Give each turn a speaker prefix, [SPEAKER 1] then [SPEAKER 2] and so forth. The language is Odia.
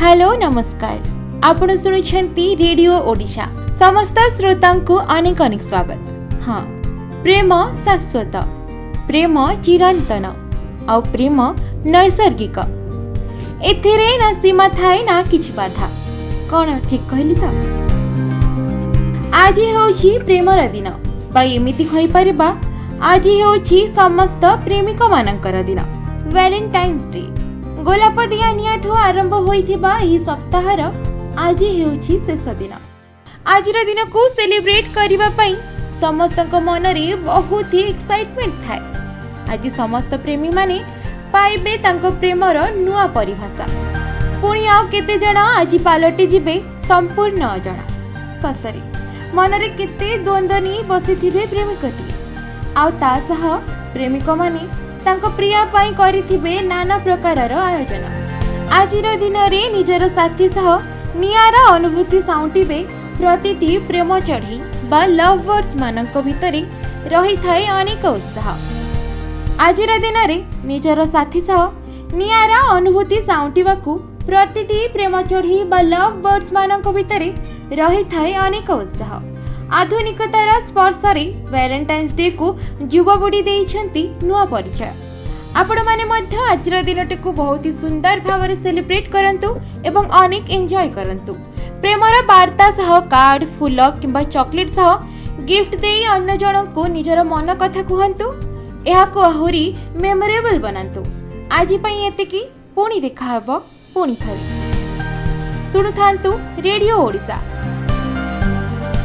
[SPEAKER 1] ହ୍ୟାଲୋ, ନମସ୍କାର। ଆପଣ ଶୁଣୁଛନ୍ତି ରେଡ଼ିଓ ଓଡ଼ିଶା। ସମସ୍ତ ଶ୍ରୋତାଙ୍କୁ ଅନେକ ଅନେକ ସ୍ୱାଗତ। ହଁ, ପ୍ରେମ ଶାଶ୍ୱତ, ପ୍ରେମ ଚିରନ୍ତନ ଆଉ ପ୍ରେମ ନୈସର୍ଗିକ। ଏଥିରେ ନା ସୀମା ଥାଏ, ନା କିଛି ବାଧା। କ'ଣ ଠିକ୍ କହିଲି ତ? ଆଜି ହେଉଛି ପ୍ରେମର ଦିନ ବା ଏମିତି କହିପାରିବା, ଆଜି ହେଉଛି ସମସ୍ତ ପ୍ରେମିକମାନଙ୍କର ଦିନ, ଭ୍ୟାଲେଣ୍ଟାଇନ୍ସ ଡେ। ଗୋଲାପ ଦିଆ ନିଆଠୁ ଆରମ୍ଭ ହୋଇଥିବା ଏହି ସପ୍ତାହର ଆଜି ହେଉଛି ଶେଷ ଦିନ। ଆଜିର ଦିନକୁ ସେଲିବ୍ରେଟ୍ କରିବା ପାଇଁ ସମସ୍ତଙ୍କ ମନରେ ବହୁତ ହି ଏକ୍ସାଇଟମେଣ୍ଟ ଥାଏ। ଆଜି ସମସ୍ତ ପ୍ରେମୀମାନେ ପାଇବେ ତାଙ୍କ ପ୍ରେମର ନୂଆ ପରିଭାଷା। ପୁଣି ଆଉ କେତେଜଣ ଆଜି ପାଲଟି ଯିବେ ସମ୍ପୂର୍ଣ୍ଣ ଅଜଣା। ସତରେ ମନରେ କେତେ ଦ୍ୱନ୍ଦ୍ୱ ନେଇ ବସିଥିବେ ପ୍ରେମିକଟିଏ। ଆଉ ତା ସହ ପ୍ରେମିକମାନେ ତାଙ୍କ ପ୍ରିୟା ପାଇଁ କରିଥିବେ ନାନା ପ୍ରକାରର ଆୟୋଜନ। ଆଜିର ଦିନରେ ନିଜର ସାଥୀ ସହ ନିଆରା ଅନୁଭୂତି ସାଉଁଟିବେ ପ୍ରତିଟି ପ୍ରେମ ଚଢ଼େଇ ବା ଲଭ୍ ବର୍ଡସ୍ ମାନଙ୍କ ଭିତରେ ରହିଥାଏ ଅନେକ ଉତ୍ସାହ। ଆଜିର ଦିନରେ ନିଜର ସାଥୀ ସହ ନିଆରା ଅନୁଭୂତି ସାଉଁଟିବାକୁ ପ୍ରତିଟି ପ୍ରେମ ଚଢ଼େଇ ବା ଲଭ୍ ବର୍ଡସ୍ ମାନଙ୍କ ଭିତରେ ରହିଥାଏ ଅନେକ ଉତ୍ସାହ। ଆଧୁନିକତାର ସ୍ପର୍ଶରେ ଭ୍ୟାଲେଣ୍ଟାଇନ୍ସ ଡେକୁ ଯୁବବୁଢ଼ୀ ଦେଇଛନ୍ତି ନୂଆ ପରିଚୟ। ଆପଣମାନେ ମଧ୍ୟ ଆଜିର ଦିନଟିକୁ ବହୁତ ହି ସୁନ୍ଦର ଭାବରେ ସେଲିବ୍ରେଟ୍ କରନ୍ତୁ ଏବଂ ଅନେକ ଏନ୍ଜୟ କରନ୍ତୁ। ପ୍ରେମର ବାର୍ତ୍ତା ସହ କାର୍ଡ଼, ଫୁଲ କିମ୍ବା ଚକୋଲେଟ୍ ସହ ଗିଫ୍ଟ ଦେଇ ଅନ୍ୟ ଜଣଙ୍କୁ ନିଜର ମନ କଥା କୁହନ୍ତୁ। ଏହାକୁ ଆହୁରି ମେମୋରେବଲ୍ ବନାନ୍ତୁ। ଆଜି ପାଇଁ ଏତିକି। ପୁଣି ଦେଖାହେବ ପୁଣି ଥରେ। ଶୁଣୁଥାନ୍ତୁ ରେଡ଼ିଓ ଓଡ଼ିଶା।